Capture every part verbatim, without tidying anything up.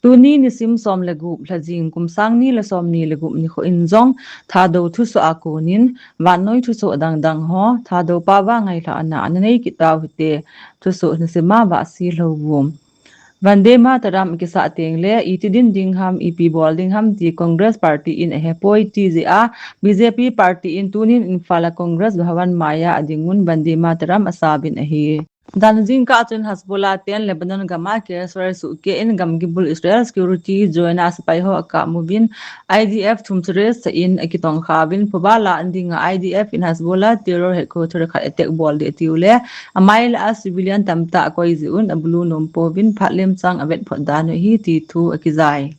Tuni nisim som le gup lhajing kum sang ni le som ni le gup nikho in jong Thadou thusoh a konin vannoi thusoh dangdang ho Thadou pao a ngailhahna ana nei kit tau hite, thusoh nisima vahsi lou u. Vande Mataram kisah teng le iti din ding ham, ipi bol ding ham ti Congress Party in ahepoi ti jeh a B J P Party in tunin Imphal a Congress Bhavan maiya adingun Vande Mataram asauvin ahi. Dan jingkah chun Hezbollah ten Lebanon gam a ceasefire suhkeh in gamgi bul Israel security join a sepai ho akap muvin I D F thum chare sah in akitongkha uvin, phuba la an dinga I D F in Hezbollah terror headquarter khat attack bol ding atiu le amai lah a civilian tamtah akoi jeh un abulu nom pouvin phat lemchang avet phot dan u ahi ti thu akijai.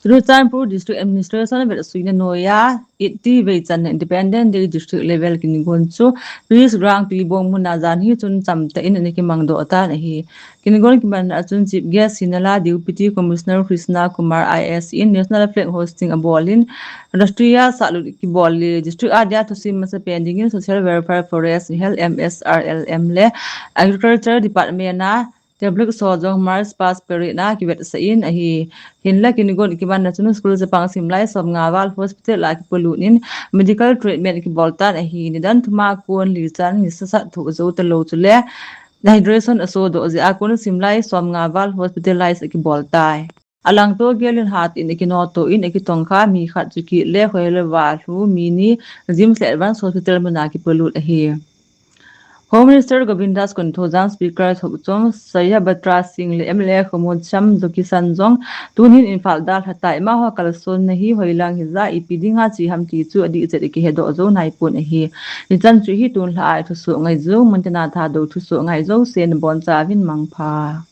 Churachandpur District Administration avetsuina noiya eighty vei channa Independence Day District Level kinigon chu Peace Ground Tuibong muna janhi chun chamtah in ana kimangdoh tan ahi. Kinigon kimanna a chun Chief Guest hina la Deputy Commissioner Krishna Kumar I A S in National Flag Hoisting abol in Rashtriya Salute kibol le District a dia thusim masapen dingin Social Welfare Forest, Health M S R L M le Agriculture Department a Tablet so jong March Past Parade a kivetsah in ahi. Hinla kinigon kimanna chun school chapang simlai somnga val hospital a kipolut in medical treatment kibol tan ahi. Nidan thum a kon li chan nisa sat thoh jou talou chule dehydration asodoh jeh a kon simlai somnga val hospitalize akibol tai. Alangto gel in hat in akinoto in akitongkha mi khat chu kit le hoiya lou va lhu mi ni JIMS le Advanced Hospital muna kipolut ahi. Home Minister Govindas Konthoujam, Speaker Thokchom Sahyabhadra Singh le M L A Khomodcham Jokisan jong tunin Imphal dalha tai, amaho kalsonna hi hoilang hija ipi dinga che ham ti chu adih chet a kihedoh jou naipon ahi. Hichan chu hi tunlhah a thusoh ngai jou, muntina Thadou thusoh ngai jouse nabonchauvin mangpha.